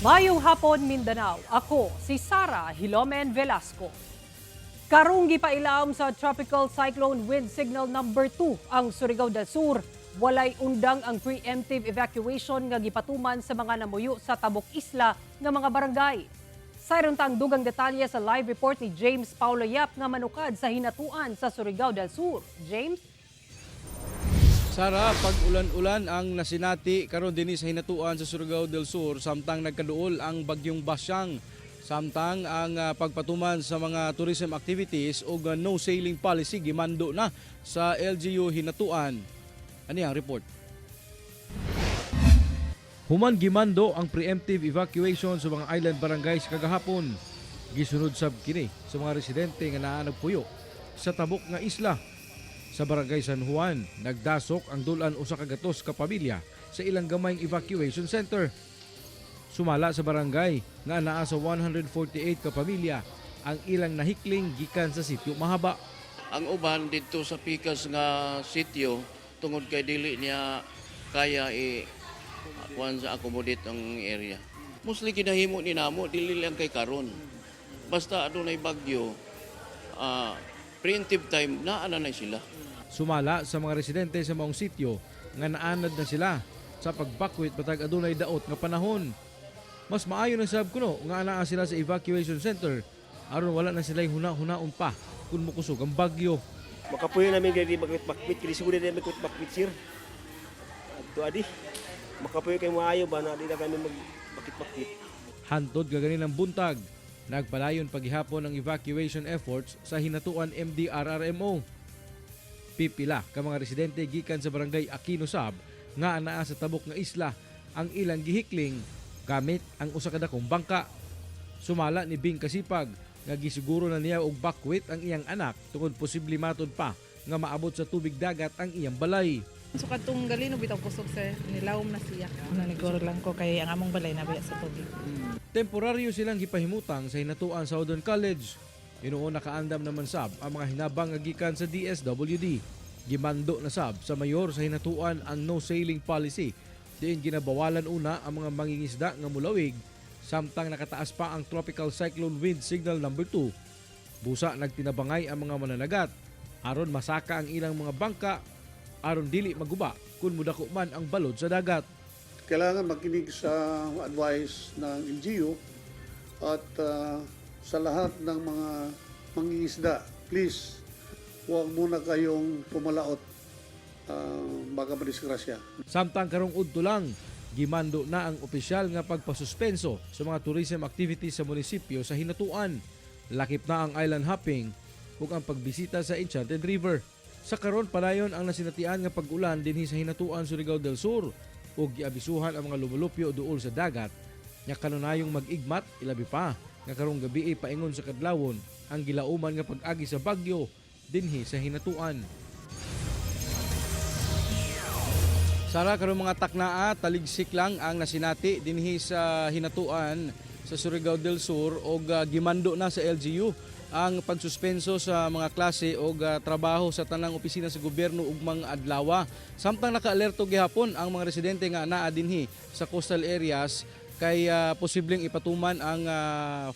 Mayong hapon, Mindanao. Ako si Sara Hilomen Velasco. Karong gipailawom sa Tropical Cyclone Wind Signal number 2 ang Surigao del Sur. Walay undang ang preemptive evacuation nga gipatuman sa mga namuyo sa tabok isla nga mga barangay. Sayron tang dugang detalye sa live report ni James Paulo Yap nga manukad sa Hinatuan sa Surigao del Sur. James? Sara, pag ulan-ulan ang nasinati karon dinhi sa Hinatuan sa Surigao del Sur samtang nagkaduol ang bagyong Basyang. Samtang ang pagpatuman sa mga tourism activities ug no sailing policy gimando na sa LGU Hinatuan. Ani ang report. Human gimando ang preemptive evacuation sa mga island barangays kagahapon. Gisunod sab kini sa mga residente nga naa nagpuyo sa tabok nga isla. Sa Barangay San Juan, nagdasok ang dul-an 100 ka pamilya sa ilang gamayng evacuation center. Sumala sa barangay nga naa sa 148 ka pamilya ang ilang nahikling gikan sa sitio Mahaba. Ang uban didto sa pikas nga sitio tungod kay dili niya kaya i kuan sa accommodate ang area. Mostly kinahimo ni namo, dili lang kay karon. Basta adunay bagyo, preemptive time naa na na sila. Sumala sa mga residente sa maong sitio nga naanad na sila sa pagbakwit matag adunay daot nga panahon. Mas maayo na sab kuno nga anaa sila sa evacuation center aron wala na sila huna-hunaon pa kung mukusog ang bagyo. Makapuyo namin kay di magkwit-bakwit, kay siguro di magkwit-bakwit, sir. Adto adi. Makapuyo kay maayo ba na di na kami magbakit-bakwit. Hantod kaganinang buntag, nagpalayon paghihapon ang evacuation efforts sa Hinatuan MDRRMO. Pipila ka mga residente gikan sa Barangay Aquino Sab nga anaa sa tabok nga isla ang ilang gihikling gamit ang usa ka dakong bangka. Sumala ni Bing Kasipag nga gisiguro na niya og bakwit ang iyang anak tungod posible matod pa nga maabot sa tubig dagat ang iyang balay. So katong galino bitaw kusog, sir, nilawom na siya. Naniguro lang ko kay ang among balay nabiya sa tubig. Temporaryo silang gipahimutang sa Hinatuan Southern College. Inuon nakaandam naman sab ang mga hinabang nga gikan sa DSWD. Gimando na sab sa mayor sa Hinatuan ang no sailing policy. Diin ginabawalan una ang mga mangingisda nga mulawig samtang nakataas pa ang Tropical Cyclone Wind Signal number 2. Busa nagtinabangay ang mga mananagat aron masaka ang ilang mga bangka aron dili maguba kung mudako man ang balod sa dagat. Kailangan makinig sa advice ng LGU at sa lahat ng mga mangingisda, please, huwag muna kayong pumalaot, baka madisgrasya. Samtang karong udto lang, gimando na ang opisyal nga pagpasuspenso sa mga tourism activities sa munisipyo sa Hinatuan. Lakip na ang island hopping ug ang pagbisita sa Enchanted River. Sa karon, padayon ang nasinatian nga pag-ulan dinhi sa Hinatuan, Surigao del Sur ug giabisuhan ang mga lumulupyo duol sa dagat nga kanunayong mag-igmat, ilabi pa nga karong gabi paingon sa kadlawon ang gilauman nga pag-agi sa bagyo dinhi sa Hinatuan. Sara, karong mga taknaa, taligsik lang ang nasinati dinhi sa Hinatuan sa Surigao del Sur og gimando na sa LGU ang pagsuspenso sa mga klase og trabaho sa tanang opisina sa gobyerno ugmang adlaw. Samtang nakaalerto gihapon ang mga residente nga naa dinhi sa coastal areas kay posibleng ipatuman ang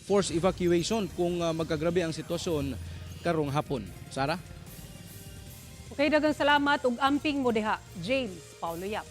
forced evacuation kung magkagrabe ang sitwasyon karong hapon. Sara? Okay, daghang salamat ug amping mo diha, James Paulo Yap.